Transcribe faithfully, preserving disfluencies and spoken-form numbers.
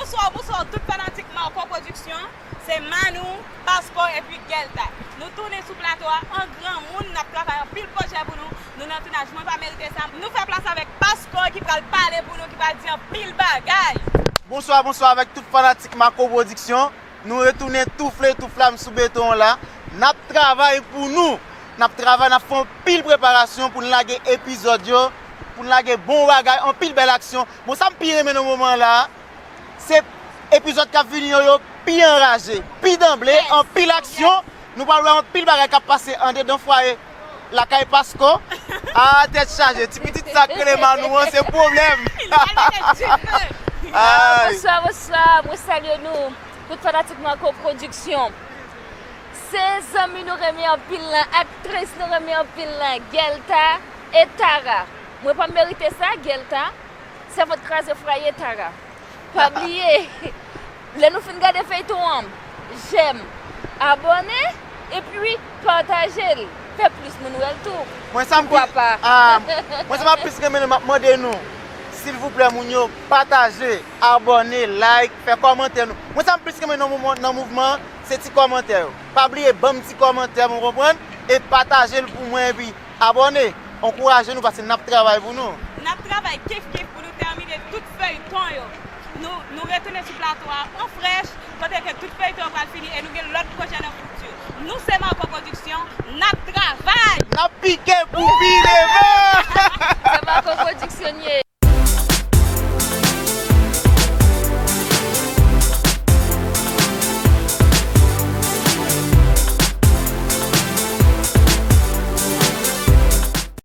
Bonswa, bonswa tout fanatik Marco Production. Se Manou, Pasco epi Gelta. Nou tounen sou plato a an granmoun, n ap travay anpil pwojè pou nou. Nou nan tounaj, mwen pa merite sa. Nou fè plas avèk Pasco ki pral pale pou nou, ki pral di anpil bagay. Bonswa, bonswa avèk tout fanatik Marco Production. Nou retounen toufle, toufle sou beton la. N ap travay pou nou. N ap travay, n ap fè anpil preparasyon pou n lage epizòd yo, pou n lage bon bagay, anpil bèl aksyon. Bon, sa m pi renmen nan moman la, se epizòd k ap vini yo, yo pi anraje, pi danble, anpil aksyon. Nou pral wè anpil bagay k ap pase andedan fwaye lakay Pasco. A, tèt chaje, ti pitit sa k rele Manou an, se pwoblèm. Ay. Bonswa, bonswa, mwen salye nou, tout fanatik Marco Production. Se zanmi nou renmen anpil lan, aktris nou renmen anpil lan, Gelta e Tara. Mwen pa merite sa, Gelta. Sèvant kraze fwaye, Tara. Pa bliye, lè nou fin gade feyton an, jèm, abòne, epi pataje l. Fè plis moun wè l tou. Mwen sa m pi, ah, mwen sa m ap plis renmen nan m ap mande nou, silvouplè moun yo, pataje, abòne, like, fè kòmantè nou. Mwen sa m plis renmen nan mouvman, nan mouvman an, se ti kòmantè yo. Pa bliye ban m ti kòmantè, mwen konprann, e pataje l pou mwen, epi abòne, ankouraje nou paske n ap travay pou nou. N ap travay kif kif pou nou tèmine tout feyton yo. Nou, nou retounen sou plato a an frèch, kote ke tout feyton yo pral fini e nou gen lòt pwojè nan fouti. Nou se Marco Production, n ap travay! N ap pike pou pi devan!